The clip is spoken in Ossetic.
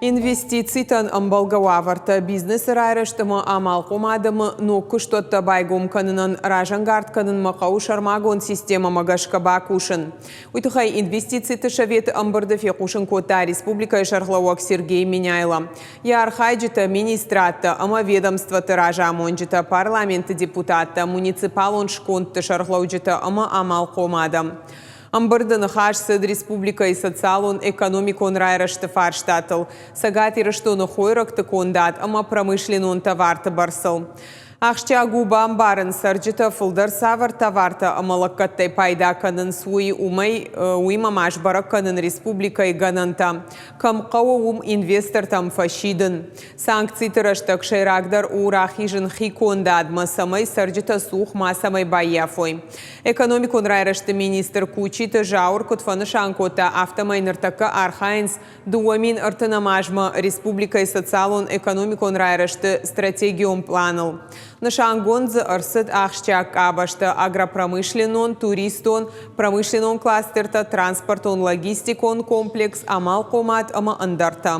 Инвестицитӕн ӕмбӕлгӕ уавӕртӕ бизнесы райрӕзт ӕмӕ амалхъом адӕмы ног куыстуӕттӕ байгом кӕнынӕн разӕнгард кӕнынмӕ хъӕуы сӕрмагонд системӕмӕ гӕсгӕ бакусын. Уый тыххӕй инвестициты советы ӕмбырды фехъусын кодта республикӕйы сӕргълӕууӕг Сергей Меняйло. Йӕ архайджытӕ, министрадтӕ ӕмӕ ведомствоты разамонджытӕ, парламенты депутаттӕ, муниципалон скондты сӕргълӕуджытӕ ӕмӕ амалхъом адӕм. Ӕмбырды ныхас цыд республикӕйы социалон-экономикон райрӕзты фарстатыл, Цӕгат Ирыстоны хойрӕгты кондад ӕмӕ промышленнон товарты бӕрцыл. Ахсджиаг у бамбарын, цӕрджытӕ фылдӕр цавӕр товартӕ ӕмӕ лӕггӕдтӕй пайда кӕнынц, уый, уымӕй уыимӕ ма сбӕрӕг кӕнын республикӕйы гӕнӕнтӕ. Кӕм хъӕуы, уым инвестортӕм фӕсидын. Санкциты рӕстӕг сӕйрагдӕр у рахизын хи кондадмӕ, цӕмӕй цӕрджытӕ цух мацӕмӕй баййафой. Экономикон райрӕзты министр Кучиты Зауыр куыд фӕнысан кодта, афтӕмӕй ныртӕккӕ архайынц 2030 азмӕ республикӕйы социалон-экономикон райрӕзты стратегион пъланыл. Нысангонд дзы ӕрцыд ахсджиаг къабӕзтӕ агропромышленнон, туристон, промышленнон кластертӕ, транспортон-логистикон комплекс, амалхъомад ӕмӕ ӕндӕртӕ.